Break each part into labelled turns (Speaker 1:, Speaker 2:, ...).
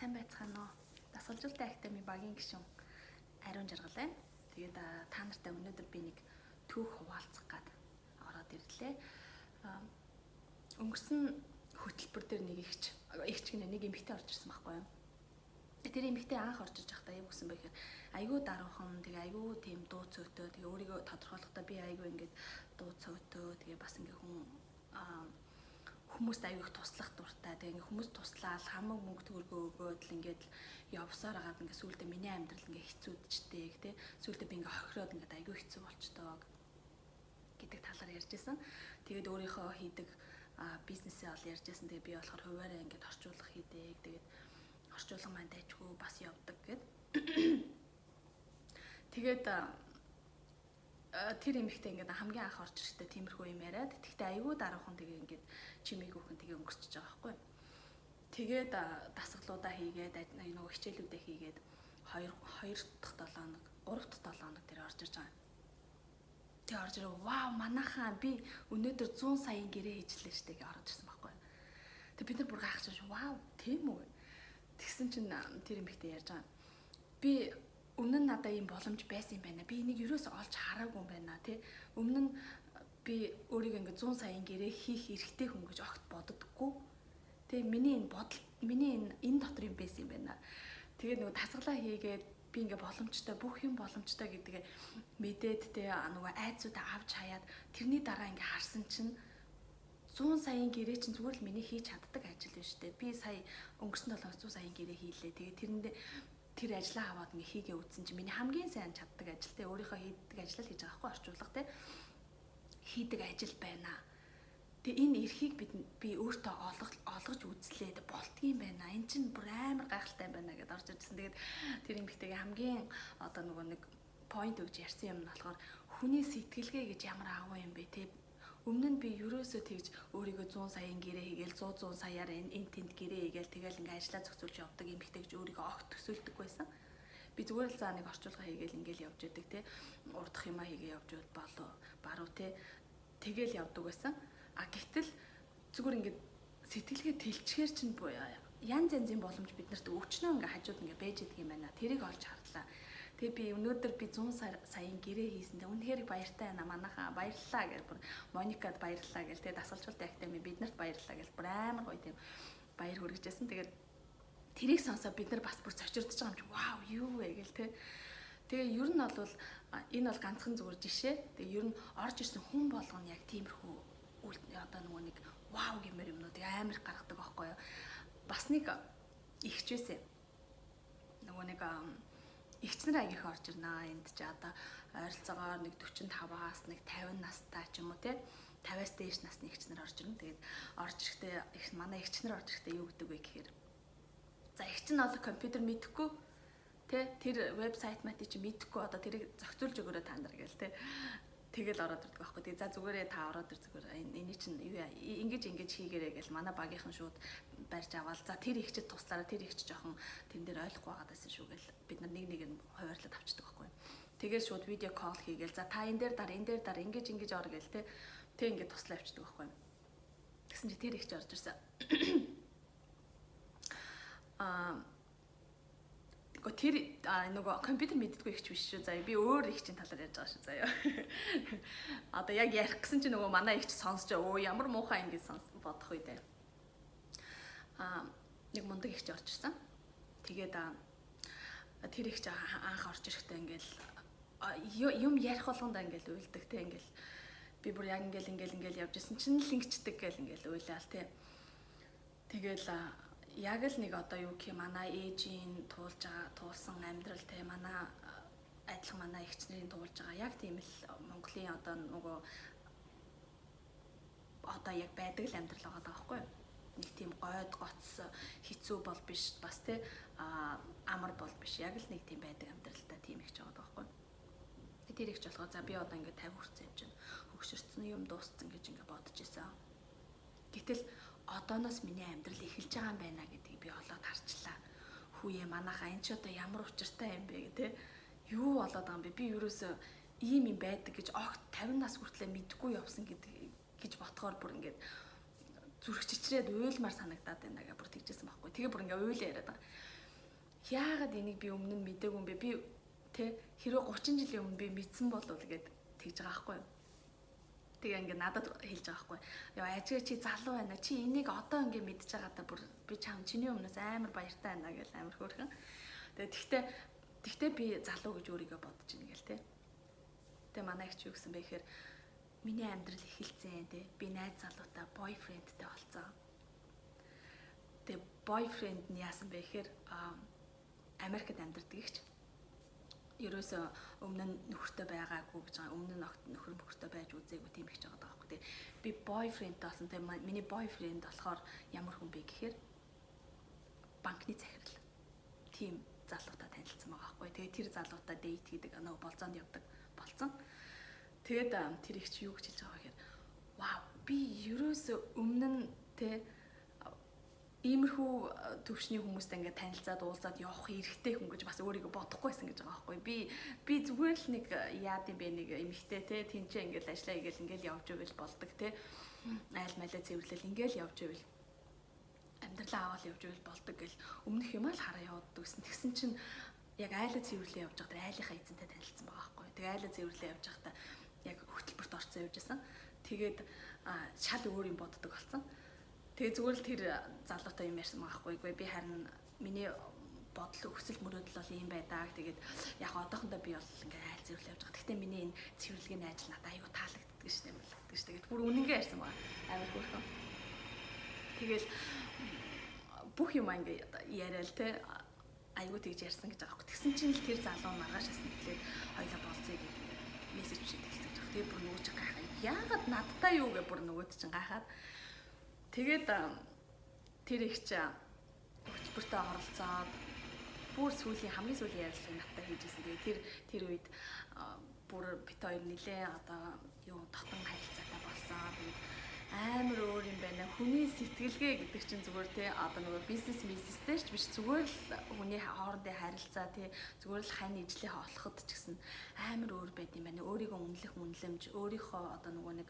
Speaker 1: Сайн байцгаана уу? Дасгалжуулалтын академи багийн гишүүн Ариун Жаргал байна. Тэгээд та нартай өнөөдөр би нэг түүх хуваалцах гад ороод ирлээ. Өнгөрсөн хөтөлбөр дээр нэг эгч гинэ, нэг эмэгтэй орж ирсэн байхгүй юу? Тэр эмэгтэй анх орж иж байхдаа юу гэсэн бэ гэхээр айгүй даруухан, тэгээ айгүй тийм дуу цөөтөө, тэгээ өөрийгөө тодорхойлохдоо би айгүй ингээд дуу цөөтөө, тэгээ бас ингээ хүн хүмүүст аягүй их туслах дуртай. Тэгээ ингээ хүмүүс туслаал хамаг мөнгө төгрөгөө өгөөд л ингээд явсаар агаад ингээ сүүлдээ миний амьдрал ингээ хэцүүдчтэй тий. Сүүлдээ би ингээ хохироод ингээ аягүй хэцүү болчтой гэдэг талаар ярьж исэн. Тэгээд өөрийнхөө хийдэг бизнесээ ол ярьж исэн. Тэгээ би болохоор хуваараа ингээд орчуулга хийдэг. Тэгээд орчуулга маань дайчгүй бас явдаг гэд. Тэгээд тэр эмэгтэй ингээд хамгийн анх орж ирэхдээ тиймэрхүү юм яриад, тэгтээ айгүй даруухан, тэгээ ингээд чимээгүйхэн тэгээ өнгөрчөж байгаа байхгүй. Тэгээд дасгалуудаа хийгээд, нөгөө хичээлүүдээ хийгээд 2 2 дахь 7 хоног, 3 дахь 7 хоног тэр орж ирж байгаа. Тэгээ орж ирээ, "Вау, манайхаа, би өнөөдөр 100 саяын гэрээ хийжлээ штэ" гэж орж ирсэн байхгүй. Тэгээ бид нар бүр гайхаж, "Вау, тийм үү?" Тэгсэн чинь тэр эмэгтэй ярьж байгаа. Би өмнө нь надад ийм боломж байсан юм байна. Би энийг ерөөсөө олж хараагүй юм байна тий. Өмнө нь би өөрийгөө ингээд 100 саяын гэрээ хийх эрхтэй хүн гэж огт боддоггүй. Тэгээ миний энэ бодол, миний энэ дотор юм байсан юм байна. Тэгээд нөгөө дасгалаа хийгээд би ингээ боломжтой, бүх юм боломжтой гэдгээ мэдээд, те, нөгөө айдсуудаа авч хаяад тэрний дараа ингээ харсан чинь 100 саяын гэрээ чинь зүгээр л миний хийж чаддаг ажил биш үү? Би сая өнгөрсөн 7 100 саяын гэрээ хийлээ. Тэгээ тэрэндээ тэр ажлаа аваад ингээ хийгээ үзсэн чинь миний хамгийн сайн чаддаг ажил, те, өөрийнхөө хийдэг ажлаа л хийж байгаа байхгүй, орчуулга, те, хийдэг ажил байна. Тэгээ энэ эрхийг би өөртөө олгож үзлээ, болдгийм байна. Энэ чинь бүр амар гайхалтай юм байна гэдээ орж ирсэн. Тэгээд тэр эмэгтэйгээ хамгийн одоо нөгөө нэг point өгж ярьсан юм нь болохоор хүний сэтгэлгээ гэж ямар агуу юм бэ, те. Өмнө нь би ерөөсөө тэгж өөрийгөө 100 саяын гэрээ хийгээл, 100 100 саяар энэ тэнд гэрээ хийгээл, тэгэл ингээ ажиллаа зохицуулж явдаг эмэгтэй гэж өөрийгөө огт төсөөлдөг байсан. Би зүгээр л заа нэг орчуулга хийгээл ингээл явж идэг, те. Урдах юмаа хийгээ явж болоо баруу, те. Тэгэл явдаг байсан. А гэтэл зүгээр ингээд сэтгэлгээ тэлчгээр чинь янз янзын боломж биднэрт өчнөө ингээ хажууд ингээ байж идэг юм байна. Тэрийг олж харлаа. Тэгээ би өнөөдөр би 100 саяын гэрээ хийсэндээ үнэхээр баяртай байна, манайхаа баярлалаа гэж, бүр Моникад баярлалаа гэл, тэгээ дасгалжуулалтын академи биднэрт баярлалаа гэл, бүр амар гоё тийм баяр хүргэжсэн. Тэгээд тэрийг сонсоо бид нар бас бүр цочирдож байгаа юм чи, вау, юу вэ гэл, тэ. Тэгээ ер нь бол энэ бол ганцхан зүгээр жишээ. Тэгээ ер нь орж ирсэн хүн болгоно яг тиймэрхүү одоо нөгөө нэг вау гэмээр юмнуудыг амар их гаргадаг байхгүй юу. Бас нэг эгч байсан. Нөгөө нэг эгч нар аяг их орж ирнэ. Энд чи одоо ойролцоогоор нэг 45-аас нэг 50 настай ч юм уу, те, 50-аас дээш насны эгч нар орж ирнэ. Тэгээд орж ирэхдээ их манай эгч нар орж ирэхдээ юу гэдэг вэ гэхээр за, эгч нь бол компьютер мэдэхгүй те, тэр вебсайт мати чи мэдэхгүй, одоо тэрийг зохицуулж өгөөрэй та нар гээл те. Тэгэл ороод ирдэг байхгүй. Тэгээ за, зүгээрээ та ороод ир, зүгээр эний чинь юу ингэж ингэж хийгэрэй гэл манай багийнхан шууд барьж аваад, за, тэр эгчид туслаараа, тэр эгч жоохон тэн дээр ойлгохгүй байгаад байсан шүү гэл бид нар нэг нэг нь хуваарлаад авчдаг байхгүй. Тэгээд шууд video call хийгээл, за, та энэ дээр дар, энэ дээр дар, ингэж ингэж ор гэл те. Тэг ингэж туслаа авчдаг байхгүй. Тэгсэн чи тэр эгч орж ирсэн. Гэхдээ тэр нөгөө компьютер мэддэггүй эгч биш шүү, заяа. Би өөр эгчийн талаар ярьж байгаа шүү, заяа. Одоо яг ярих гэсэн чи нөгөө манай эгч сонсч, өө, ямар муухай ингэж сонс бодох үү дээ. Нэг мундаг эгч орж ирсэн. Тэгээд тэр эгч анх орж ирэхдээ ингээл юм ярих болгондоо ингээл уйлдаг те, ингээл би бүр яг ингээл ингээл ингээл явж исэн чинь л ингэчдэг гэл ингээл уйлаал те. Тэгэл яг л нэг одоо юу гэх юм, манай ээжийн туулж байгаа туулсан амьдрал те, манай адилхан манай эгч нарын туулж байгаа яг тийм л Монголын одоо нөгөө одоо яг байдаг л амьдрал байгаа байхгүй юу? Нэг тийм гойд гоц хэцүү бол биш бас те, амар бол биш, яг л нэг тийм байдаг амьдралтай тийм эгч байгаа байхгүй юу? Тэр эгч болохоор за, би одоо ингээд 50 хүрсэн юм чинь хөгшөрсөн, юм дууссан гэж ингээд бодож исэн. Гэтэл одооноос миний амьдрал эхэлж байгаа юм байна гэдгийг би олоод харчлаа. Хүүе, манайхаа, энэ ч одоо ямар учиртай юм бэ те? Юу болоод байгаа юм бэ? Би ерөөсөө ийм юм байдаг гэж огт 50 нас хүртлээр мэдэхгүй явсан гэдэг гэж бодохоор бүр ингээд Зүрх чичрээд уйлмаар санагдаад байна гэж бүр тэгжсэн байхгүй. Тэгээ бүр ингээ уйлаа яриад байгаа. Яагаад энийг би өмнө нь мдээгүй юм бэ? Би тэ хэрвээ 30 жилийн өмнө би мэдсэн болвол гэд тэгж байгаа байхгүй юу? Тэгээ ингээ надад хэлж байгаа байхгүй. Яа, ажига чи залуу байна. Чи энийг одоо ингээ мэдж байгаадаа бүр би чам чиний өмнөөс амар баяртай байна гэл амар хөөрхөн. Тэгээ тэгтээ би залуу гэж өөрийгөө бодож ийн гэл тэ. Тэгээ манай их чи юу гэсэн бэ гэхээр миний амьдрал эхэлцэн тэ. Би найз залуутай boyfriend-тэй болцсон. Тэгээ boyfriend нь яасан бэ гэхээр Америкт амьдардаг ихч ерөөсөө өмнө нь нөхөртэй байгаагүй гэж байгаа. Өмнө нь огт нөхөр мөхөртэй байж үзээгүй тийм их жагаад байгаа байхгүй. Тэгээ би boyfriend болсон. Тэгээ миний boyfriend болохоор ямар хүн бэ гэхээр банкны захирал. Тийм залуутай танилцсан байгаа байхгүй. Тэгээ тэр залуутай date хийдэг, нөгөө болзоонд явдаг болцсон. Тэгээд тэр их чи юу гэж хэлж байгаа гэхээр вау, би ерөөсөө өмнө нь тэ иймэрхүү төвшний хүмүүстэй ингээд танилцаад уулзаад явах эрхтэй хүн гэж бас өөрийгөө бодохгүйсэн гэж байгаа байхгүй. Би зүгээр л нэг яад юм бэ, нэг эмэгтэй те тэнцээ ингээд ажиллаа хийгээл ингээд явж ивэл болдог те. Айл майлаа цэвэрлэл ингээд явж ивэл амьдралаа аваад явж ивэл болдог гэл өмнөх юм аа л хараа яваад гэсэн. Тэгсэн чинь яг айлаа цэвэрлээ явж байгаа тэр айлынхаа эзэнтэй танилцсан байгаа байхгүй. Тэгээ айлаа цэвэрлээ явж байхдаа яг хөтөлбөрт орцсон явж исэн. Тэгээд шал өөр юм боддог болсон. Тэгээ зүгээр л тэр залуутай юм ярьсан байгаа байхгүй. Би харин миний бодол өсөл мөрөөдөл бол ийм байдаг. Тэгээд яг одоохондоо би бол ингээ айл цэвэрлээ явж байгаа. Гэхдээ миний энэ цэвэрлэгээний ажил надад аюу таалагддаг шнэ мэлэгдэг ш. Тэгээд бүр үнэнгээ ярьсан байгаа. Амар хөөрхөн. Тэгэл бүх юм ингээ яриад те айгуу тэгж ярьсан гэж байгаа байхгүй. Тэгсэн чинь л тэр залуу маргааш асна эхлээд хоёлаа болцъё гэдэг мессеж бичээд эхэлсэн гэж байгаа. Тэгээ бүр нөгөө чинь гайхаа. Яагаад надтай юу гэ бүр нөгөөд чинь гайхаад. Тэгээд тэр их чи хөтөлбөртөө оролцоод бүр сүүлийн хамгийн сүүлийн ярилцлага надтай хийжсэн. Тэгээд тэр үед бүр бит хоёр нилээ одоо юу дотон харилцаатай болсон. Тэгээд амар өөр юм байна. Хүний сэтгэлгээ гэдэг чинь зүгээр те одоо нөгөө бизнес бизнестэй ч биш, зүгээр л хүний хоорондын харилцаа те, зүгээр л хань ижлийнхээ олоход ч гэсэн амар өөр байд юм байна. Өөрийгөө үнэлэх үнэлэмж, өөрийнхөө одоо нөгөө нэг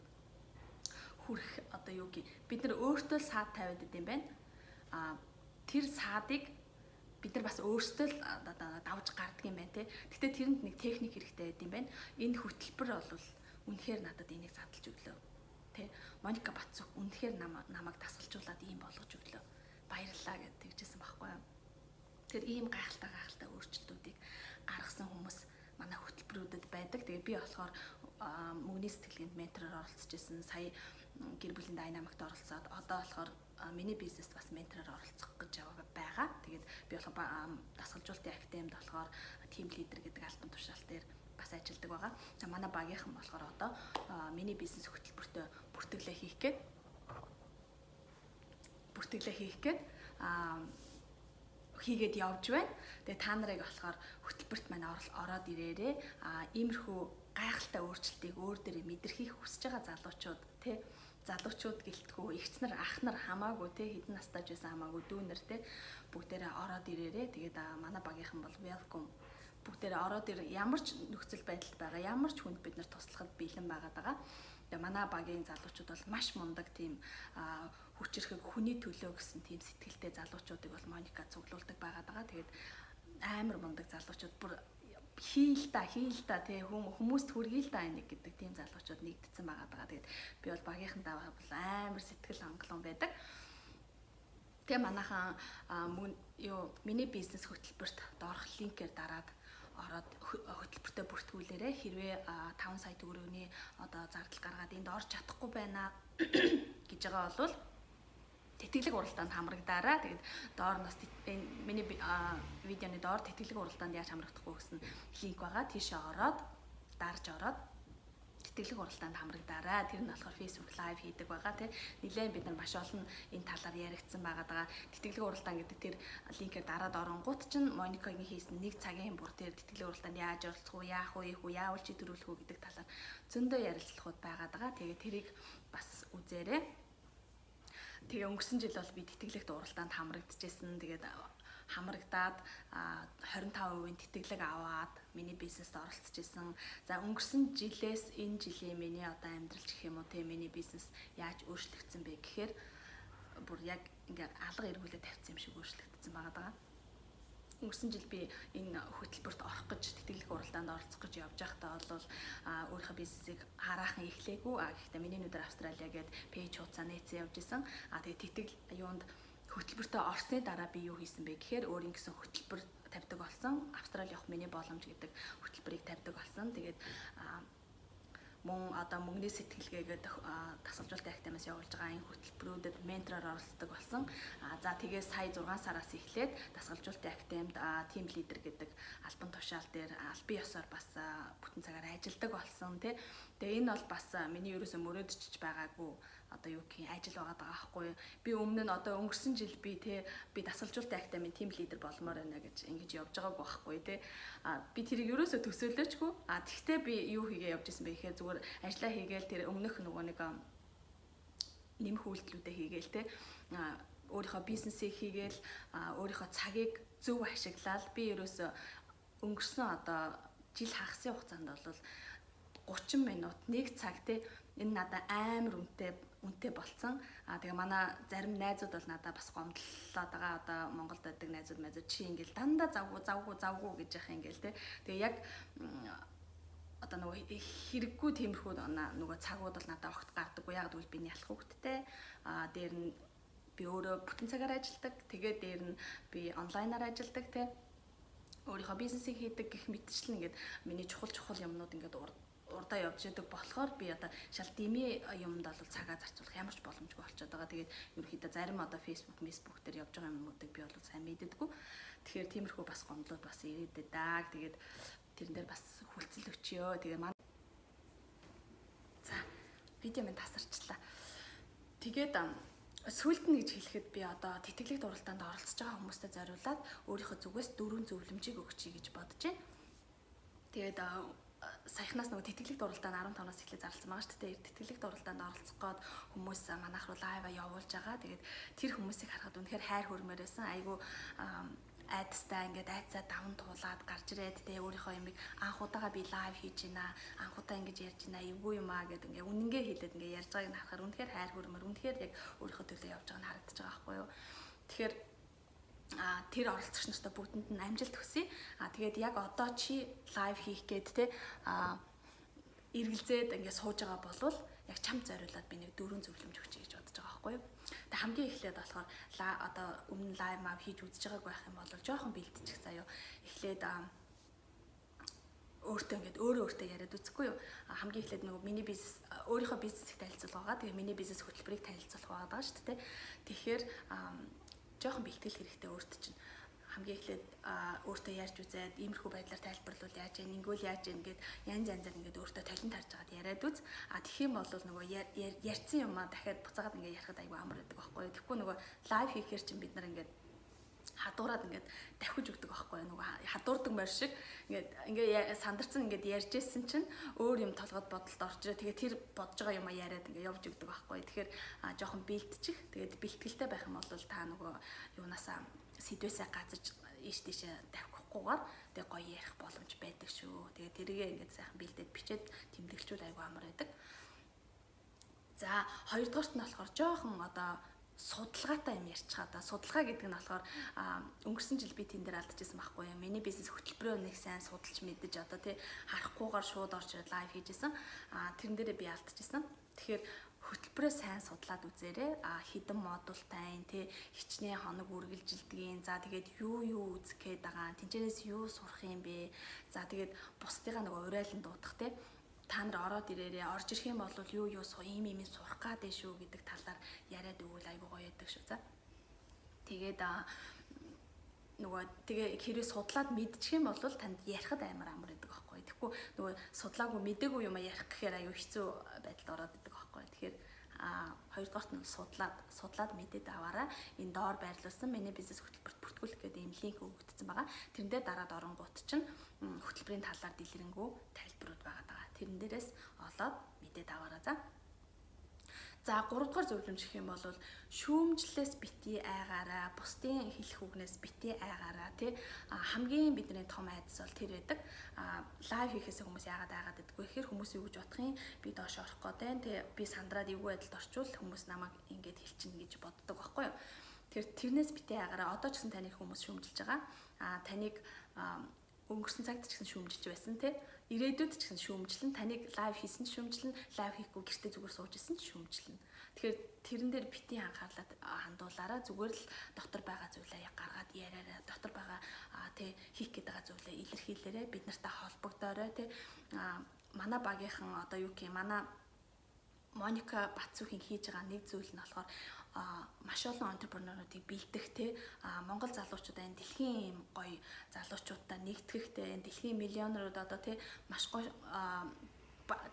Speaker 1: хүрх одоо юу гэ бид нар өөртөө л саад тавиад идэм байна. А тэр саадыг бид нар бас өөрсдөө л давж гардаг юм байна те. Гэтэ тэрэнд нэг техник хэрэгтэй байд юм байна. Энэ хөтөлбөр бол үнэхээр надад энийг задлж өглөө. Тэ Моника Бацук үнэхээр намайг дасгалжуулаад ийм болгож өглөө. Баярлалаа гэд тэгжсэн байхгүй юу. Тэр ийм гайхалтай гайхалтай өөрчлөлтүүдийг гаргасан хүмүүс манай хөтөлбөрүүдэд байдаг. Тэгээ би болохоор мөнгөний сэтгэлгээнд ментороор оролцож исэн. Сая гэр бүлийн динамикт оролцоод одоо болохоор миний бизнест бас ментороор оролцох гэж байгаа. Тэгээд би болохоор дасгалжуулалтын академид болохоор team leader гэдэг албан тушаал дээр бас ажилладаг байгаа. За манай багийнхан болохоор одоо миний бизнес хөтөлбөртөө бүртгэлээ хийх гээд хийгээд явж байна. Тэгээ та нарыг болохоор хөтөлбөрт маань ороод ирээрээ. Иймэрхүү гайхалтай өөрчлөлтийг өөр дээрээ мэдрэхийг хүсэж байгаа залуучууд тий, залуучууд гэлтгүү, эгч нар, ах нар хамаагүй те, хэдэн настай ч байсан хамаагүй, дүүнер те, бүгдээрээ ороод ирээрээ. Тэгээд манай багийнхан бол welcome, бүгдээрээ ороод ир. Ямар ч нөхцөл байдалд байгаа ямар ч хүнд бид нар туслахад бэлэн байгаа даа. Тэгээ манай багийн залуучууд бол маш мундаг, тийм хүчирхэг, хүний төлөө гэсэн тийм сэтгэлтэй залуучуудыг бол Моника цуглуулдаг байгаа даа. Тэгээд амар мундаг залуучууд, бүр хийл та хийл та тий, хүмүүст хүргэе л та энийг гэдэг тийм залуучууд нэгдсэн байгаа даа. Тэгээд би бол багийнхантаа бол амар сэтгэл хангалуун байдаг. Тэгээ манайхан мөн юу миний бизнес хөтөлбөрт доорх линкээр дараад ороод хөтөлбөртөө бүртгүүлээрэй. Хэрвээ 5 сая төгрөгийн одоо зардал гаргаад энд орж чадахгүй байна гэж байгаа бол тэтгэлэг уралдаанд хамрагдаарай. Тэгээд доор нас энэ миний видеоны доор тэтгэлэг уралдаанд яаж хамрагдах вэ гэсэн линк байгаа. Тийшээ ороод дарж ороод тэтгэлэг уралдаанд хамрагдаарай. Тэр нь болохоор Facebook Live хийдэг байгаа тий. Нилээн бид нар маш олон энэ талаар яригдсан байгаа даа. Тэтгэлэг уралдаан гэдэг тэр линкээр дараад оронгууд чинь Моникагийн хийсэн нэг цагийн бүр тэр тэтгэлэг уралдаанд яаж оролцох уу, яах вэ, юу яавал чи төрүүлэх үү гэдэг талаар зөндөө ярилцлагууд байгаа даа. Тэгээд тэрийг бас үзээрэй. Тэгээ өнгөрсөн жил бол би тэтгэлэгт уралдаанд хамрагдчихсэн. Тэгээд хамрагдаад 25% тэтгэлэг аваад миний бизнест оролцож исэн. За өнгөрсөн жилээс энэ жилийн миний одоо амьдрал гэх юм уу те, миний бизнес яаж өөрчлөгдсөн бэ гэхээр бүр яг ингээ алга эргүүлээ тавьсан юм шиг өөрчлөгдсөн байгаа даа. Өнгөрсөн жил би энэ хөтөлбөрт орох гэж тэтгэлэг уралдаанд оролцох гэж явж байхдаа бол өөрийнхөө бизнесийг хараахан эхлээгүй. Гэхдээ миний нүдээр Австралиа гээд page хуудасаа нээсэн явж исэн. Тэгээд тэтгэл юунд хөтөлбөртөө орсны дараа би юу хийсэн бэ гэхээр өөрийн гэсэн хөтөлбөр тавьдаг болсон. Австрали явах миний боломж гэдэг хөтөлбөрийг тавьдаг болсон. Тэгээд мөн одоо мөнгөний сэтгэлгээгээд дасгалжуулалтын академиас явуулж байгаа энэ хөтөлбөрүүдэд ментороор оролцдог болсон. За тэгээ сая 6 сараас эхлээд дасгалжуулалтын академид team leader гэдэг албан тушаал дээр албан ёсоор бас бүтэн цагаар ажилладаг болсон тий. Тэгээ энэ бол бас миний ерөөсө мөрөөдчихөж байгаагүй одоо юу гэх юм ажил байгаа даа байхгүй юу. Би өмнө нь одоо өнгөрсөн жил би те би дасгалжуулалтын академийн team leader болмоор байна гэж ингэж явж байгаагүй байхгүй те. Би тэрийг ерөөсө төсөөлөөчгүй. Тэгтээ би юу хийгээ явж исэн бэ гэхээр зүгээр ажиллаа хийгээл тэр өмнөх нөгөө нэг нэмэх үйлдэлүүдээ хийгээл те. Өөрийнхөө бизнесийг хийгээл өөрийнхөө цагийг зөв ашиглаад би ерөөсө өнгөрсөн одоо жил хагасын хугацаанд бол 30 минут 1 цаг те энэ надад амар үнэтэй болцсон. Тэгээ манай зарим найзууд бол надад бас гомдлоод байгаа. Одоо Монголд байдаг найзууд майзууд чи ингээл дандаа завгүй завгүй завгүй гэж яах ингээл те. Тэгээ яг одоо нөгөө хэрэггүй тиймэрхүү нөгөө цагууд бол надад огт гардаггүй. Яг гэвэл би нялх хүүхэдтэй. Дээр нь би өөрөө бүтэн цагаар ажилладаг. Тэгээ дээр нь би онлайнаар ажилладаг те. Өөрийнхөө бизнесийг хийдэг гэх мэтчлэн ингээд миний чухал чухал юмнууд ингээд урдаа явж яадаг болохоор би одоо шал дэмий юмд бол цагаа зарцуулах ямар ч боломжгүй болчиход байгаа. Тэгээд ерөнхийдөө зарим одоо Facebook, Facebook дээр явж байгаа юмнуудыг би бол сайн мэддэггүй. Тэгэхээр тиймэрхүү бас гомдлууд бас ирээдээ даа. Тэгээд тэрэн дээр бас хүлцэл өчөө. Тэгээ манай за видео минь тасарчлаа. Тэгээд сүүлд нь гэж хэлэхэд би одоо тэтгэлэгт уралдаанд оролцож байгаа хүмүүстэй зориулаад өөрийнхөө зүгээс 4 зөвлөмжийг өгчий гэж бодож байна. Тэгээд саяхнаас нөгөө тэтгэлэгт уралдаанд 15-наас эхлээд зарласан байгаа шүү дээ. Тэтгэлэгт уралдаанд оролцох гээд хүмүүс манайх руу live аа явуулж байгаа. Тэгээд тэр хүмүүсийг харахад үнэхээр хайр хүрмээр байсан. Айгу айдастай ингээд айцаа даван туулаад гарч ирээд те өөрийнхөө юмыг анх удаага би live хийж байна. Анх удаа ингэж ярьж байна. Эвгүй юм аа гэд ингээ үнэнгээ хэлээд ингээ ярьж байгааг нь харахаар үнэхээр хайр хүрмээр үнэхээр яг өөрийнхөө төлөө явж байгааг нь харагдаж байгаа байхгүй юу. Тэгэхээр тэр оролцогч нартай бүгдэнд нь амжилт хүсье. Тэгээд яг одоо чи live хийх гээд те эргэлзээд ингээ сууж байгаа болвол яг чамд зориулаад би нэг 4 зөвлөмж өгчий гэж бодож байгаа байхгүй юу. Тэгээ хамгийн эхлээд болохоор одоо өмнө live мав хийж үзэж байгааг байх юм бол жоохон бэлтчих заяо. Эхлээд өөртөө ингээд өөрөө өөртөө яриад үзэхгүй юу. Хамгийн эхлээд нөгөө миний бизнес өөрийнхөө бизнесийг танилцуулах байгаа. Тэгээ миний бизнес хөтөлбөрийг танилцуулах байгаа шүү дээ. Тэгэхээр жоохон бэлтгэл хэрэгтэй өөрт чинь. Хамгийн эхлээд өөртөө ярьж үзээд иймэрхүү байдлаар тайлбарлавал яаж яах, ингэвэл яаж яах гэд янз янзаар ингээд өөртөө толон тарж агаад яриад үз. Тэгэх юм бол нөгөө ярьсан юмаа дахиад буцаагаад ингээд ярихад айгүй амар байдаг байхгүй юу. Тэгэхгүй нөгөө live хийхээр чинь бид нар ингээд хадуураад ингээд давхиж өгдөг байхгүй юу. Нөгөө хадуурдаг морь шиг ингээд ингээ сандарсан ингээд ярьж исэн чинь өөр юм толгойд бодолд орж ирээ. Тэгээ тэр бодож байгаа юм а яриад ингээ явж өгдөг байхгүй юу. Тэгэхээр жоохон бэлтчих. Тэгээд бэлтгэлтэй байх юм бол та нөгөө юунаасаа сэдвээсээ газаж ийш тийшээ давхихгүйгээр тэгээ гоё ярих боломж байдаг шүү. Тэгээ тэргээ ингээд сайхан бэлдээд бичээд тэмдэглэжүүл айгүй амар байдаг. За хоёрдугаарт нь болохоор жоохон одоо судалгаатай юм ярьчихаа да. Судалгаа гэдэг нь болохоор өнгөрсөн жил би тэн дээр алдчихсан байхгүй юу. Миний бизнес хөтөлбөрөө нэг сайн судалж мэдэж одоо тий харахгүйгээр шууд орж ирээд live хийжсэн. Тэрэн дээрээ би алдчихсан. Тэгэхээр хөтөлбөрөө сайн судлаад үзээрэй. Хэдэн модултай тий хичнээн хоног үргэлжилдгийн. За тэгээд юу юу үзэх гээд байгаа. Тэнчээрээс юу сурах юм бэ? За тэгээд бусдыгаа нөгөө урайлан дуудах тий та нар ороод ирээрээ орж ирэх юм бол юу юу ийм ийм сурах гад ээ шүү гэдэг талаар яриад өгвөл айгуу гоё яадаг шүү. За. Тэгээд нөгөө тэгээ хэрвээ судлаад мэдчих юм бол танд ярихад амар амар байдаг байхгүй. Тэгэхгүй нөгөө судлаагүй мдээгүй юм ярих гэхээр аюу хэцүү байдалд ороод идэг байхгүй. Тэгэхээр хоёрдугаарт нь судлаад мэдээд аваарай. Энэ доор байрлуулсан миний бизнес хөтөлбөрт бүртгүүлэх гэдэг ийм линк өгөгдсөн байгаа. Тэрэн дээр дараад оронгууд чинь хөтөлбөрийн талаар дэлгэрэнгүй тайлбарууд байгаа даа. Тэрэн дээрээс олоод мэдээд аваарай за. За, 3 дугаар зөвлөмж гэх юм бол шүүмжлэлээс битгий айгаараа, бусдын хэлэх үгнээс битгий айгаараа, тий. Хамгийн бидний том айдас бол тэр байдаг. Live хийхээс хүмүүс яагаад айгаад байдаг вэ гэхээр хүмүүс юу гэж бодох юм, би доош орох гээд байна, тий. Би сандраад эвгүй байдалд орчвол хүмүүс намайг ингэж хэлчихнэ гэж боддог байхгүй юу? Тэр тэрнээс битгий айгаараа. Одоо ч гэсэн таныг хүмүүс шүүмжилж байгаа. Таныг өнгөрсөн цагт ч гэсэн шүүмжилж байсан, тий. Ирээдүйд ч гэсэн шүүмжлэн, таныг live хийсэн ч шүүмжлэн, live хийхгүй гэртээ зүгээр сууж исэн ч шүүмжлэн. Тэгэхээр тэрэн дээр битгий анхаарлаа хандуулаараа, зүгээр л дотор байгаа зүйлээ гаргаад яриараа, дотор байгаа, тий, хийх гээд байгаа зүйлээ илэрхийлээрэй, бид нартай холбогдоорой, тий. Манай багийнхан, одоо юу гэх юм, манай Моника Бацүүхийн хийж байгаа нэг зүйл нь болохоор маш олон entrepreneur уудыг бэлдэх, те, Монгол залуучуудаа энэ дэлхийн ийм гоё залуучуудаа нэгтгэх, те, энэ дэлхийн миллионерууд одоо, те, маш гоё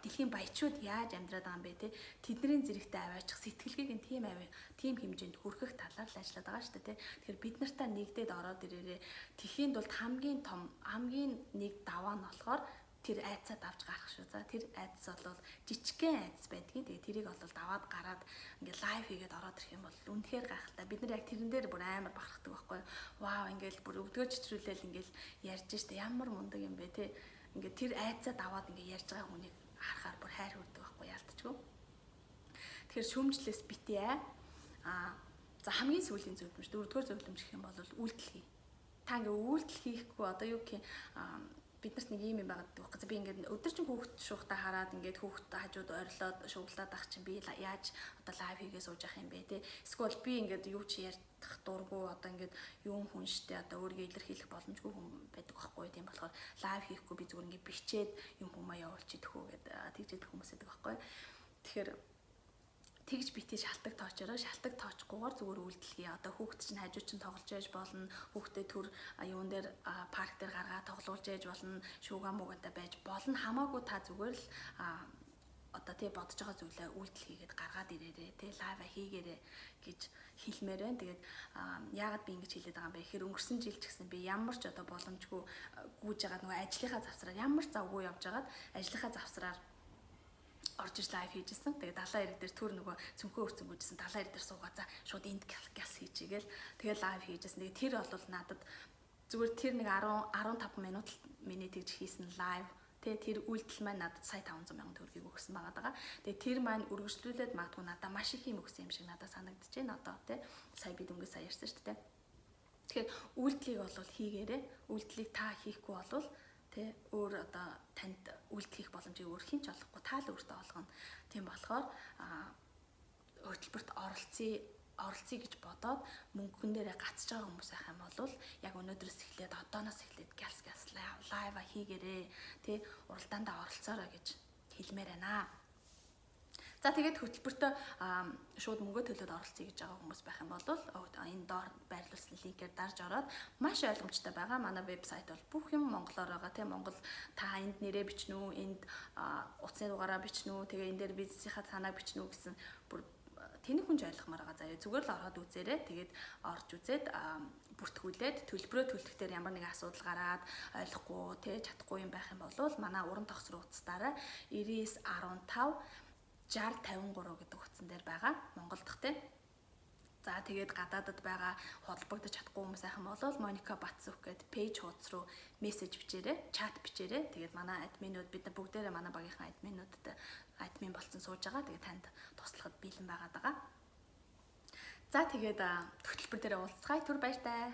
Speaker 1: дэлхийн баячууд яаж амьдраад байгаа юм бэ, те, тэдний зэрэгтэй аваачих сэтгэлгээг нь тийм аваа тийм хэмжээнд хүргэх талаар л ажиллаад байгаа шүү дээ, те. Тэгэхээр бид нартай нэгдээд ороод ирээрээ. Тэхийн тулд хамгийн том, хамгийн нэг даваа нь болохоор тэр айдсаа давж гарах шүү. За, тэр айдас бол жижигхэн айдас байдгийн. Тэгээ тэрийг бол даваад гараад ингээ live хийгээд ороод ирэх юм бол үнэхээр гайхалтай. Бид нар яг тэрэн дээр бүр амар бахархдаг байхгүй юу? Вау, ингээл бүр өвдгөө чичрүүлээл ингээл ярьж штэ, ямар мундаг юм бэ, те. Ингээ тэр айдсаа даваад ингээ ярьж байгаа хүнийг харахаар бүр хайр хүрдэг байхгүй, яалтчгүй. Тэгэхээр шүүмжлээс битгий ай. За, хамгийн сүүлийн зөвлөмж, дөрөвдүгээр зөвлөмж гэх юм бол үйлдэл хий. Та ингээ үйлдэл хийхгүй, одоо юу гэх, биднэрт нэг юм юм байгаад байдаг байхгүй. Би ингээд өдөржин хүүхэд шуухтаа хараад, ингээд хүүхэд хажууд орилоод шуглаад ах чинь би яаж одоо live хийгээ сууж явах юм бэ, те. Эсвэл би ингээд юу ч ярьдах дургу, одоо ингээд юм хүн штэ, одоо өөрийгөө илэрхийлэх боломжгүй хүн байдаг байхгүй. Тийм болохоор live хийхгүй, би зүгээр ингээд бичээд юм хүмүү явуулчих идэх үү гэдэг тэгж идэх хүмүүс байдаг байхгүй. Тэгэхээр тэгж битгий шалтгаан тоочороо, шалтгаан тоочгүйгээр зүгээр үйлдэл хий. Одоо хүүхэд чинь хажуу чинь тоглож яж болно. Хүүхдээ төр юун дээр, парк дээр гаргаад тоглуулж яж болно. Шүүга муугантай байж болно. Хамаагүй, та зүгээр л одоо, тий, бодож байгаа зүйлээ үйлдэл хийгээд гаргаад ирээрээ, тий, live хийгээрэй гэж хэлмээр байна. Тэгээд яагаад би ингэж хэлээд байгаа юм бэ гэхээр өнгөрсөн жил ч гэсэн би ямар ч одоо боломжгүй гүйж байгаа нөгөө ажлынхаа завсраар, ямар ч завгүй явж байгаад ажлынхаа завсраар орж иж live хийжсэн. Тэгээ далайн эрэг дээр түр нөгөө цүнхөө өрцөн гүйжсэн, далайн эрэг дээр суугаа, за шууд энд газ хийчихгээл тэгээ live хийжсэн. Тэгээ тэр бол надад зүгээр тэр нэг 10 15 минут миний тэгж хийсэн live. Тэ, тэр үйлдэл маань надад сая 500 мянган төгрөгийг өгсөн байгаа даа. Тэгээ тэр маань үргэлжлүүлээд магадгүй надад маш их юм өгсөн юм шиг надад санагдаж байна одоо, тэ. Сая би дөнгөж сая ярьсан шүү дээ. Тэгэхээр үйлдэлийг бол хийгээрэй. Үйлдэлийг та хийхгүй бол, тэ, өөр одоо танд үйлдэл хийх боломжийг өөр хэн ч олохгүй, та л өөртөө олгоно. Тийм болохоор хөтөлбөрт оролцъё, оролцъё гэж бодоод мөнгөн дээрээ гацж байгаа хүмүүс байх юм бол яг өнөөдрөөс эхлээд, одооноос эхлээд гялс гялс live хийгээрээ, тий, уралдаандаа оролцоорой гэж хэлмээр байна. За, тэгээд хөтөлбөртөө шууд мөнгө төлөөд оролцъё гэж байгаа хүмүүс байх юм бол энэ доор байрлуулсан линкээр дарж ороод, маш ойлгомжтой байгаа. Манай вебсайт бол бүх юм монголоор байгаа, тийм, Монгол. Та энд нэрээ бичнэ үү, энд утасны дугаараа бичнэ үү, тэгээ энэ дээр бизнесийнхаа санааг бичнэ үү гэсэн бүр тэнэг хүн ч ойлгомоор байгаа заяа. Зүгээр л ороод үзээрэй. Тэгээд орж үзээд, бүртгүүлээд, төлбөрөө төлөх дээр ямар нэгэн асуудал гараад ойлгохгүй, тэ, чадахгүй юм байх юм бол манай уран тогц руу утастаараа 99 15 60 53 гэдэг утсан дээр байгаа. Монгол дахь, те. За, тэгээд гадаадад байгаа холбогдож чадахгүй хүмүүс байх юм бол Моника Батсүх гэдэг page хуудас руу мессеж бичээрэй, чат бичээрэй. Тэгээд манай admin үүд, бид нар бүгдээрээ манай багийнхаа admin үүдтэй admin болцсон сууж байгаа. Тэгээд танд туслахад бэлэн байгаад байгаа. За, тэгээд хөтөлбөр дээр уулзцгаая. Түр баяртай.